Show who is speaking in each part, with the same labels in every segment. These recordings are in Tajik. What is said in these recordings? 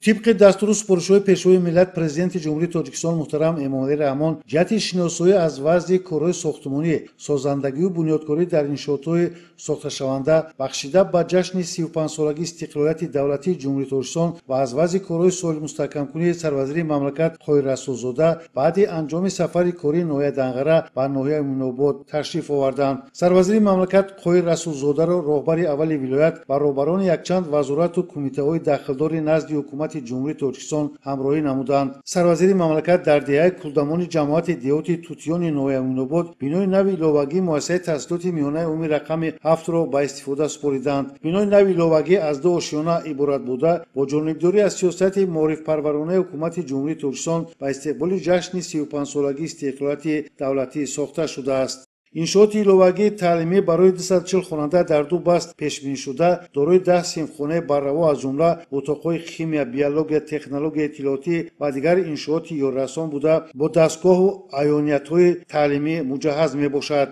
Speaker 1: Тибқи дастуру супоришҳои Пешвои миллат, Президенти Ҷумҳурии Тоҷикистон муҳтарам Эмомалӣ Раҳмон, ҷиҳати шиносоӣ аз вазъи корҳои сохтмонӣ, созандагию бунёдкорӣ дар иншоотҳои сохташаванда, бахшида ба ҷашни 35-солагии истиқлолияти давлатии Ҷумҳурии Тоҷикистон ва аз вазъи корҳои соли мустаҳкамкунии, сарвазири мамлакат Қоҳир Расулзода баъди анҷоми сафари кории ноҳияи Данғара ба ноҳияи Мӯминобод ташриф оварданд. Сарвазири мамлакат Қоҳир Расулзодаро роҳбари аввали вилоят ва роҳбарони якчанд вазорату кумитаҳои дахлдори назди ҳукумати Ҷумҳурии Тоҷикистон ҳамроҳӣ намуданд. Сарвазири мамлакат дар деҳаи Кулдамони ҷамоати деҳоти Тутиёни ноҳияи Мӯминобод бинои нави иловагии муассисаи таҳсилоти миёнаи умумии рақами 7-ро ба истифода супориданд. Бинои нави иловагӣ аз ду ошёна иборат буда, бо ҷонибдорӣ аз сиёсати маорифпарваронаи ҳукумати Ҷумҳурии Тоҷикистон ба истиқболи ҷашни 35-солагии истиқлолияти давлатӣ сохта шудааст. Иншооти иловагии таълимӣ барои 240 хонанда дар ду баст пешбинишуда, дорои 10 синфхонаи барраво, аз ҷумла утоқҳои химия, биология, технологияи иттилоотӣ ва дигар иншооти ёрирасон буда, бо дастгоҳу аёниятҳои таълимӣ муҷаҳҳаз мебошад.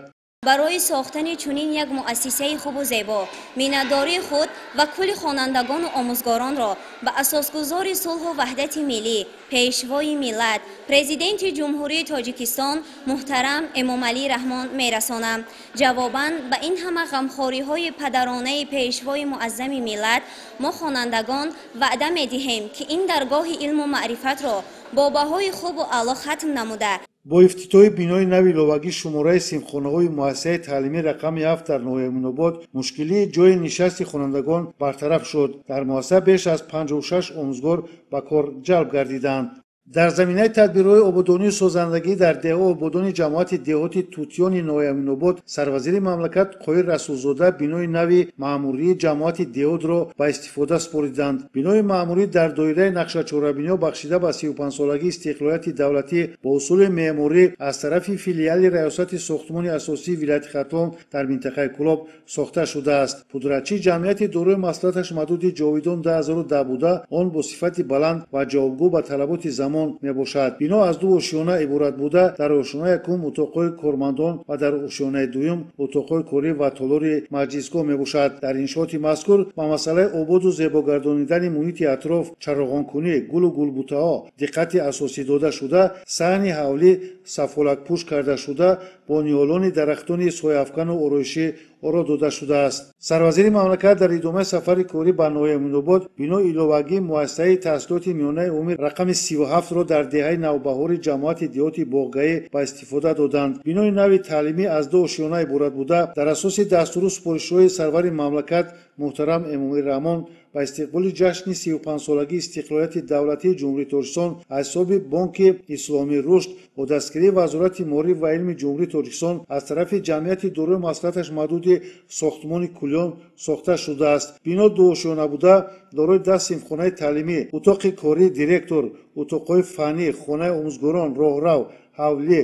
Speaker 2: Барои сохтани чунин як муассисаи хубу зебо миннатдории худ ва кулли хонандагону омӯзгоронро ба асосгузори сулҳу ваҳдати миллӣ, Пешвои миллат, Президенти Ҷумҳурии Тоҷикистон муҳтарам Эмомалӣ Раҳмон мерасонам. Ҷавобан ба ин ҳама ғамхориҳои падаронаи Пешвои муаззами миллат, мо хонандагон ваъда медиҳем, ки ин даргоҳи илму маърифатро бо баҳои хубу аъло хатм намуда.
Speaker 1: Бо ифтитоҳи бинои нави иловагӣ шумораи синфхонаҳои муассисаи таълимии рақами 7 дар ноҳияи Мӯминобод мушкилии ҷойи нишасти хонандагон бартараф шуд. Дар муассиса беш аз 56 омӯзгор ба кор ҷалб гардиданд. Дар заминаи тадбирҳои ободонию созандагӣ дар деҳа ободони ҷамоати деҳоти Тутиёни ноҳияи Мӯминобод, сарвазири мамлакат Қоҳир Расулзода бинои нави маъмурии ҷамоати деҳотро ба истифода супориданд. Бинои маъмурӣ дар доираи нақшачорабиниҳо, бахшида ба 35-солагии истиқлолияти давлатӣ, бо усули меъморӣ аз тарафи филиали Раёсати сохтмони асосии вилояти Хатлон дар минтақаи Кӯлоб сохта шудааст. Пудратчи ҷамъияти дорои масъулияташ маҳдуди Ҷовидон 2010 буда, он бо сифати баланд ва ҷавобгӯ ба талаботи замон мебошад. Бино аз ду ошёна иборат буда, дар ошёнаи якум утоқҳои кормандон ва дар ошёнаи дуюм утоқҳои корӣ ва толори маҷлисгоҳ мебошад. Дар иншооти мазкур ба масъалаи ободу зебогардонидани муҳити атроф, чароғонкунӣ, гулу гулбутаҳо диққати асосӣ дода шуда, саҳни ҳавлӣ сафолакпӯш карда шуда, бо ниҳолони дарахтони сояафкану ороишӣ оро дода шудааст. Сарвазири мамлакат дар идомаи сафари корӣ ба ноҳияи Мӯминобод бинои иловагии муассисаи таҳсилоти миёнаи умумии рақами 37-ро дар деҳаи Навбаҳори ҷамоати деҳоти Боғгаӣ ба истифода доданд. Бинои нави таълимӣ аз ду ошёна иборат буда, дар асоси дастуру супоришҳои сарвари мамлакат муҳтарам Эмомалӣ Раҳмон ба истиқболи ҷашни 35-солагии истиқлолияти давлатии Ҷумҳурии Тоҷикистон аз ҳисоби Бонки Исломии рушд бо дастгирии Вазорати маориф ва илми Ҷумҳурии Тоҷикистон аз тарафи ҷамъияти дорои масъулияташ маҳдуди сохтмони Кулён сохта шудааст. Бино дуошёна буда, дорои 10 синфхонаи таълимӣ, утоқи кории директор, утоқҳои фаннӣ, хонаи омӯзгорон, роҳрав, ҳавлӣ,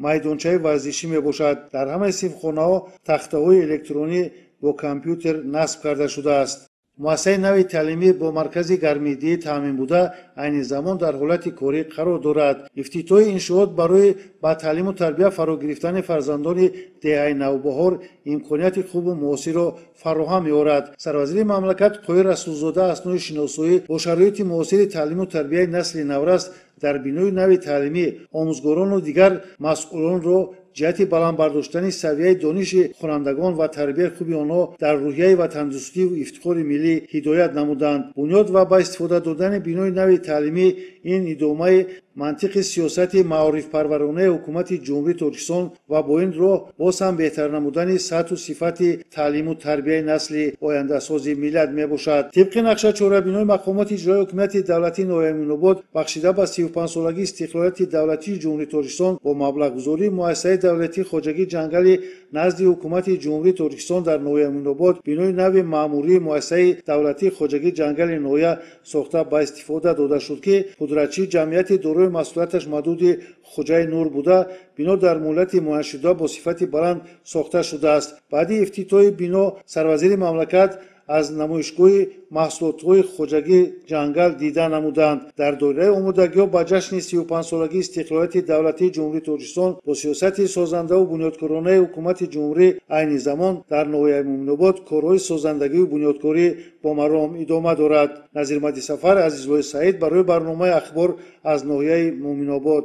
Speaker 1: майдончаи варзишӣ мебошад. Дар ҳамаи синфхонаҳо тахтаҳои электронӣ бо компютер насб карда шудааст. Муассисаи нави таълимӣ бо маркази гармидиҳӣ таъмин буда, айни замон дар ҳолати корӣ қарор дорад. Ифтитоҳи иншоот барои ба таълиму тарбия фаро гирифтани фарзандони деҳаи Навбаҳор имконияти хубу муосирро фароҳам меорад. Сарвазири мамлакат Қоҳир Расулзода аснои шиносоӣ бо шароити муосири таълиму тарбияи насли наврас дар бинои нави таълимӣ омӯзгорону дигар масъулонро ҷиҳати баланд бардоштани савияи дониши хонандагон ва тарбияи хуби онҳо дар рӯҳияи ватандӯстиву ифтихори миллӣ ҳидоят намуданд. Бунёд ва ба истифода додани бинои нави таълимӣ ин идомаи мантиқи сиёсати маорифпарваронаи ҳукумати Ҷумҳурии Тоҷикистон ва бо ин роҳ боз ҳам беҳтар намудани сатҳу сифати таълиму тарбияи насли ояндасози миллат мебошад. Тибқи нақша чорабинои мақомоти иҷроии ҳукумати давлатии ноҳияи Мӯминобод, бахшида ба 35-солагии истиқлолияти давлатии Ҷумҳурии Тоҷикистон, бо маблағгузории муассисаи давлатии хоҷагии ҷангали назди ҳукумати Ҷумҳурии Тоҷикистон дар ноҳияи Мӯминобод бинои нави маъмурии муассисаи давлатии хоҷагии ҷангали ноҳия сохта ба истифода дода шуд, ки пудратчии ҷамъияти дорои масъулияташ маҳдуди Хоҷаи Нур буда, бино дар муҳлати муайяншуда бо сифати баланд сохта шудааст. Баъди ифтитоҳи бино сарвазири мамлакат аз намоишгоҳи маҳсулотҳои хоҷагии ҷангал дида намуданд. Дар доираи омодагиҳо ба ҷашни 35-солагии истиқлолияти давлатии Ҷумҳурии Тоҷикистон бо сиёсати созандаву бунёдкоронаи ҳукумати ҷумҳурӣ айни замон дар ноҳияи Муъминобод корҳои созандагию бунёдкорӣ бо маром идома дорад. Назирмади Сафар, Азизуллои Саид барои барномаи Ахбор аз ноҳияи Муъминобод.